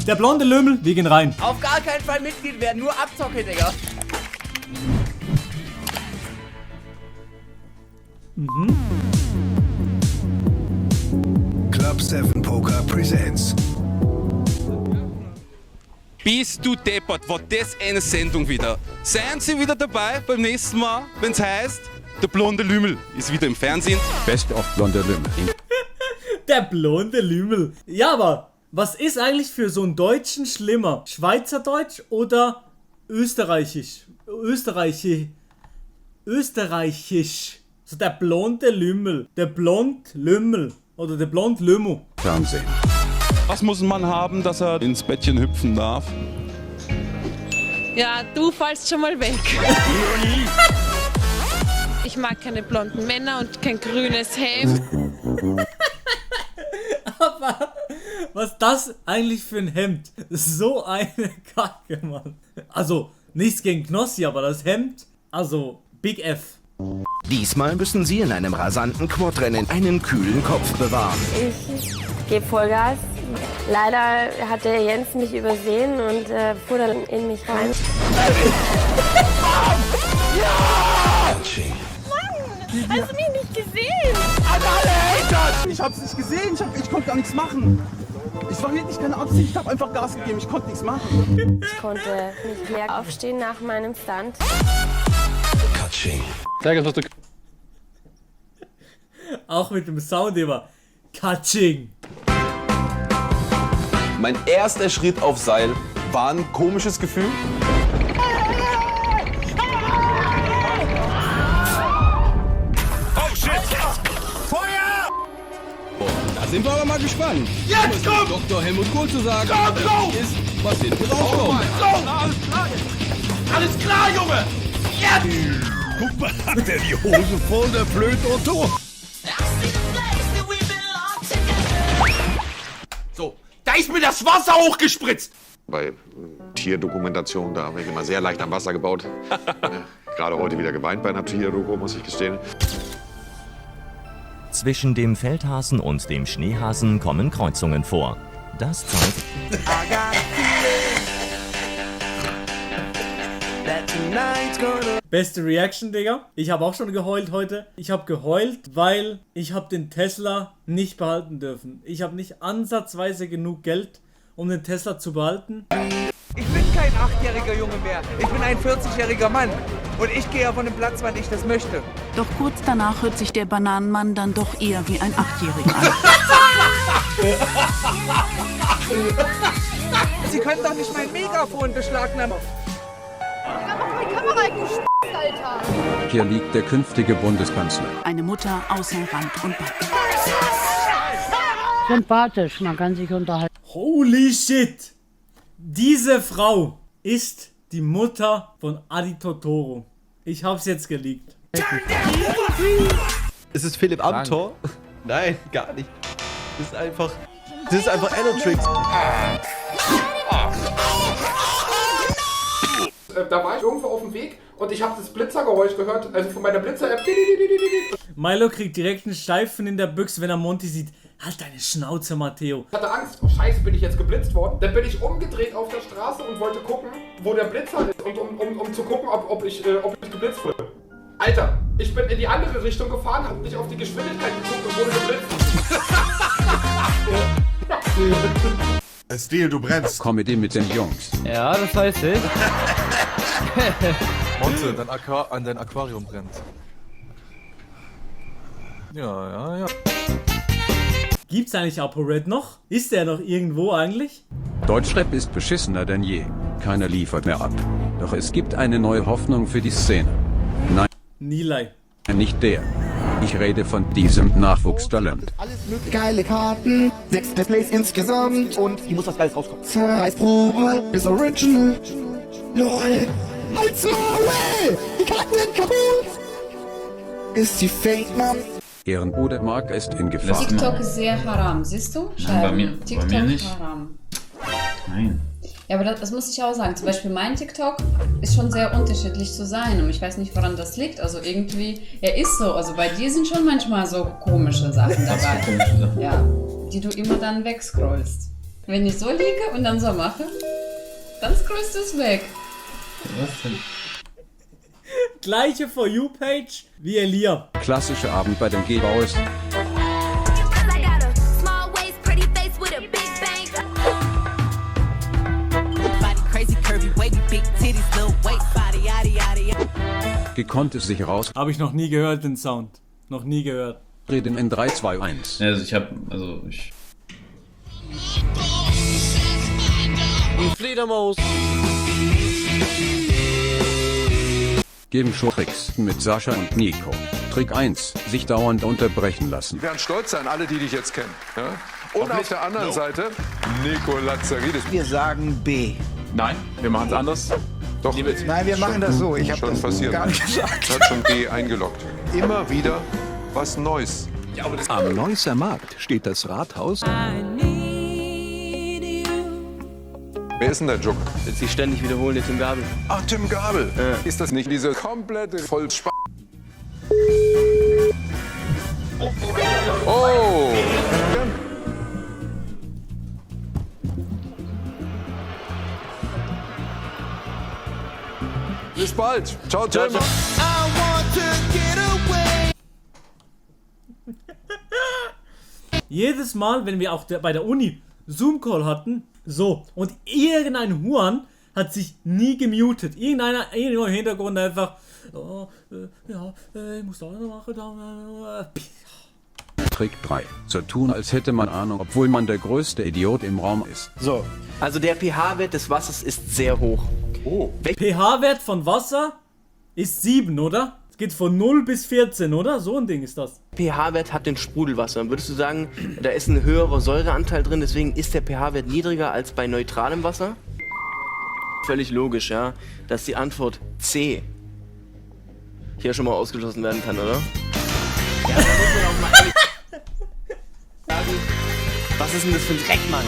Der blonde Lümmel, wir gehen rein. Auf gar keinen Fall Mitglied werden, nur Abzocke, Digga. Club 7 Poker presents. Bist du deppert, war das eine Sendung wieder? Seien Sie wieder dabei beim nächsten Mal, wenn es heißt, der blonde Lümmel ist wieder im Fernsehen. Best of blonde Lümmel. Der blonde Lümmel. Ja, aber was ist eigentlich für so einen Deutschen schlimmer? Schweizerdeutsch oder Österreichisch? Österreichisch. So der blonde Lümmel. Der blond Lümmel. Oder der blond Lümmel. Fernsehen. Was muss ein Mann haben, dass er ins Bettchen hüpfen darf? Ja, du fallst schon mal weg. Ich mag keine blonden Männer und kein grünes Hemd. Aber was das eigentlich für ein Hemd? So eine Kacke, Mann. Also, nichts gegen Knossi, aber das Hemd, also Big F. Diesmal müssen Sie in einem rasanten Quadrennen einen kühlen Kopf bewahren. Ich gebe Vollgas. Leider hat der Jens mich übersehen und fuhr dann in mich rein. Hast du mich nicht gesehen? Ich hab's nicht gesehen, ich konnte gar nichts machen. Es war wirklich keine Absicht, ich hab einfach Gas gegeben, ich konnte nichts machen. Ich konnte nicht mehr aufstehen nach meinem Stunt. Zeig uns, was du... Auch mit dem Sound immer. Katsching. Mein erster Schritt auf Seil war ein komisches Gefühl. Oh shit! Feuer! Da sind wir aber mal gespannt. Jetzt komm! Dr. Helmut Kohl zu sagen, Komm, go! ist, was hinten rauskommt. Go! Alles klar, Junge! Jetzt! Guck mal, hat der die Hose voll, der blöd Otto. So, da ist mir das Wasser hochgespritzt! Bei Tierdokumentationen, da habe ich immer sehr leicht am Wasser gebaut. Gerade heute wieder geweint bei einer Tierdoku, muss ich gestehen. Zwischen dem Feldhasen und dem Schneehasen kommen Kreuzungen vor. Das zeigt, Beste Reaction, Digga. Ich habe auch schon geheult heute. Ich habe geheult, weil ich habe den Tesla nicht behalten dürfen. Ich habe nicht ansatzweise genug Geld, um den Tesla zu behalten. Ich bin kein 8-jähriger Junge mehr. Ich bin ein 40-jähriger Mann. Und ich gehe ja von dem Platz, wann ich das möchte. Doch kurz danach hört sich der Bananenmann dann doch eher wie ein 8-Jähriger an. Sie können doch nicht mein Megafon beschlagnahmen. Hier liegt der künftige Bundeskanzler. Eine Mutter außer Rand und Band. Sympathisch, man kann sich unterhalten. Holy shit! Diese Frau ist die Mutter von Adi Totoro. Ich hab's jetzt geleakt. Ist es Philipp Amthor? Nein, gar nicht. Das ist einfach Annotrix. Da war ich irgendwo auf dem Weg und ich habe das Blitzergeräusch gehört, also von meiner Blitzer-App. Milo kriegt direkt einen Steifen in der Büchse, wenn er Monty sieht. Halt deine Schnauze, Matteo. Ich hatte Angst, oh scheiße, bin ich jetzt geblitzt worden. Dann bin ich umgedreht auf der Straße und wollte gucken, wo der Blitzer ist und um zu gucken, ob ich geblitzt wurde. Alter, ich bin in die andere Richtung gefahren, hab nicht auf die Geschwindigkeit geguckt und wurde geblitzt. Stil, du brennst. Comedy mit den Jungs. Ja, das heißt ich. Monte, dein Aquarium brennt. Ja. Gibt's eigentlich ApoRed noch? Ist der noch irgendwo eigentlich? Deutschrap ist beschissener denn je. Keiner liefert mehr ab. Doch es gibt eine neue Hoffnung für die Szene. Nein, Nilay. nicht der. Ich rede von diesem Nachwuchstalent. Geile Karten, 6 Displays insgesamt und ich muss was Geiles rauskommen. Zerreißprobe ist original. LOL. Halt's Maul! Die Karten sind kaputt! Ist sie fake, Mann? Ehrenbruder Mark ist in Gefahr. TikTok ist sehr haram, siehst du? Bei mir nicht. Haram. Nein. Ja, aber das muss ich auch sagen. Zum Beispiel mein TikTok ist schon sehr unterschiedlich zu sein. Und ich weiß nicht, woran das liegt. Also irgendwie, er ist so. Also bei dir sind schon manchmal so komische Sachen dabei. Komische Sachen. Ja, die du immer dann wegscrollst. Wenn ich so liege und dann so mache, dann scrollst du es weg. Was denn? Gleiche For You-Page wie Elia. Klassischer Abend bei dem Gebau ist gekonnt es sich raus. Habe ich noch nie gehört, den Sound. Noch nie gehört. Reden in 3, 2, 1. Also ich Fledermaus. Geben Showtricks mit Sascha und Nico. Trick 1. Sich dauernd unterbrechen lassen. Wir werden stolz sein, alle, die dich jetzt kennen. Ja? Und auf der anderen Seite Nico Lazzaridis. Wir sagen B. Nein, wir machen es anders. Doch. Nein, wir machen das so. Ich habe das passiert. gar nicht gesagt. Hat schon B eingeloggt. Immer wieder was Neues. Am Neusser Markt steht das Rathaus. Wer ist denn der Joker? Sie ständig wiederholen, Tim Gabel. Ach, Tim Gabel. Ist das nicht diese komplette Vollspa... Oh! Bis bald. Ciao, Tim. Jedes Mal, wenn wir auch bei der Uni Zoom-Call hatten, so, und irgendein Huan hat sich nie gemutet. Irgendeiner im Hintergrund einfach, ich muss da machen, Trick 3. So tun, als hätte man Ahnung, obwohl man der größte Idiot im Raum ist. So, also der pH-Wert des Wassers ist sehr hoch. Oh. pH-Wert von Wasser ist 7, oder? Es geht von 0 bis 14, oder? So ein Ding ist das. pH-Wert hat den Sprudelwasser. Würdest du sagen, da ist ein höherer Säureanteil drin, deswegen ist der pH-Wert niedriger als bei neutralem Wasser? Völlig logisch, ja, dass die Antwort C hier schon mal ausgeschlossen werden kann, oder? Ja, da muss man auch mal ehrlich sagen, was ist denn das für ein Dreck, Mann?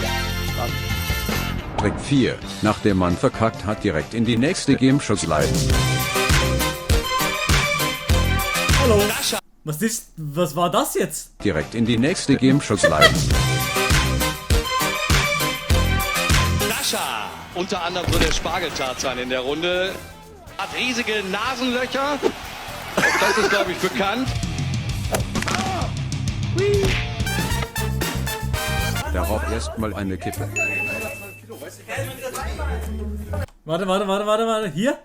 Trick 4. Nachdem man verkackt hat, direkt in die nächste Game-Show sliden. Hallo. Was war das jetzt? Direkt in die nächste Game-Show sliden. Sascha, unter anderem so der Spargeltarzan in der Runde, hat riesige Nasenlöcher. Auch das ist, glaube ich, bekannt. Darauf erstmal eine Kippe. Warte. Hier?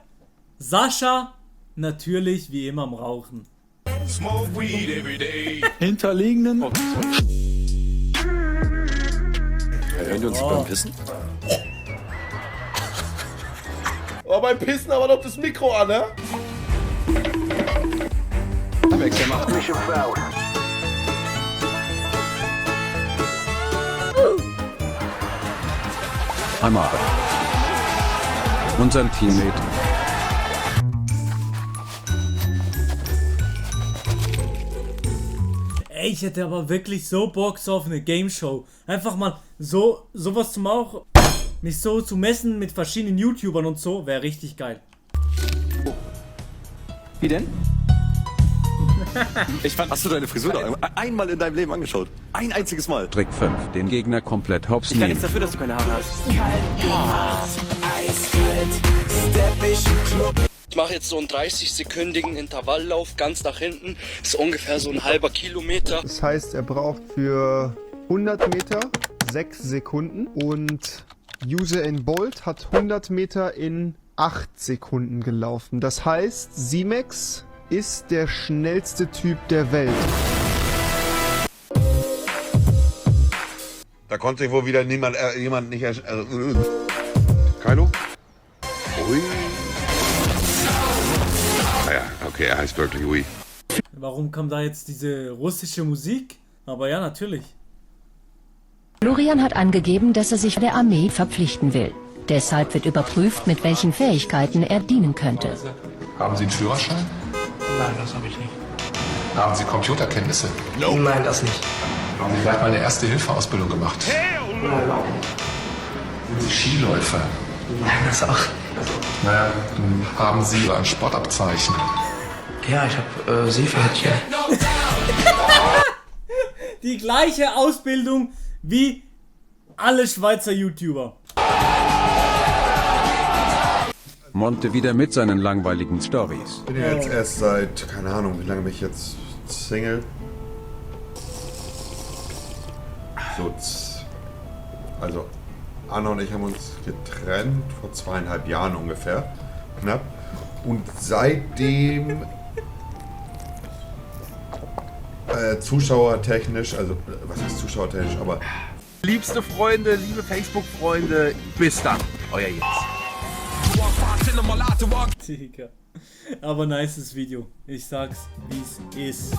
Sascha, natürlich wie immer am Rauchen. Hinterliegenden. Hören wir uns beim Pissen? Oh, beim Pissen aber noch das Mikro an, ne? Der macht mich im Foul. Hammer. Unser Teammate. Ey, ich hätte aber wirklich so Bock so auf eine Game Show. Einfach mal sowas zum auch, mich so zu messen mit verschiedenen YouTubern und so, wäre richtig geil. Wie denn? Hast du deine Frisur da einmal in deinem Leben angeschaut? Ein einziges Mal. Trick 5. Den Gegner komplett hops Ich kann nehmen. nichts dafür, dass du keine Haare hast. Ich mache jetzt so einen 30-sekündigen Intervalllauf ganz nach hinten. Ist ungefähr so ein halber Kilometer. Das heißt, er braucht für 100 Meter 6 Sekunden und Usain Bolt hat 100 Meter in 8 Sekunden gelaufen. Das heißt, Simex ist der schnellste Typ der Welt. Da konnte sich wohl wieder jemand nicht... Kylo? Ui. Naja, okay, er heißt wirklich Ui. Warum kam da jetzt diese russische Musik? Aber ja, natürlich. Florian hat angegeben, dass er sich der Armee verpflichten will. Deshalb wird überprüft, mit welchen Fähigkeiten er dienen könnte. Haben Sie einen Führerschein? Nein, das habe ich nicht. Haben Sie Computerkenntnisse? Nein, das nicht. Haben Sie vielleicht mal eine Erste-Hilfe-Ausbildung gemacht? Nein. Sind Sie Skiläufer? Nein, das auch. Naja, dann haben Sie ein Sportabzeichen. Ja, ich habe Seepferdchen. Die gleiche Ausbildung wie alle Schweizer YouTuber. Monte wieder mit seinen langweiligen Stories. Ich bin ja jetzt erst seit, keine Ahnung, wie lange bin ich jetzt Single? So, also Anna und ich haben uns getrennt vor 2,5 Jahren ungefähr, knapp. Und seitdem zuschauertechnisch, also was heißt zuschauertechnisch, aber... Liebste Freunde, liebe Facebook-Freunde, bis dann, euer Jens. Digga. Aber nices Video. Ich sag's, wie's ist.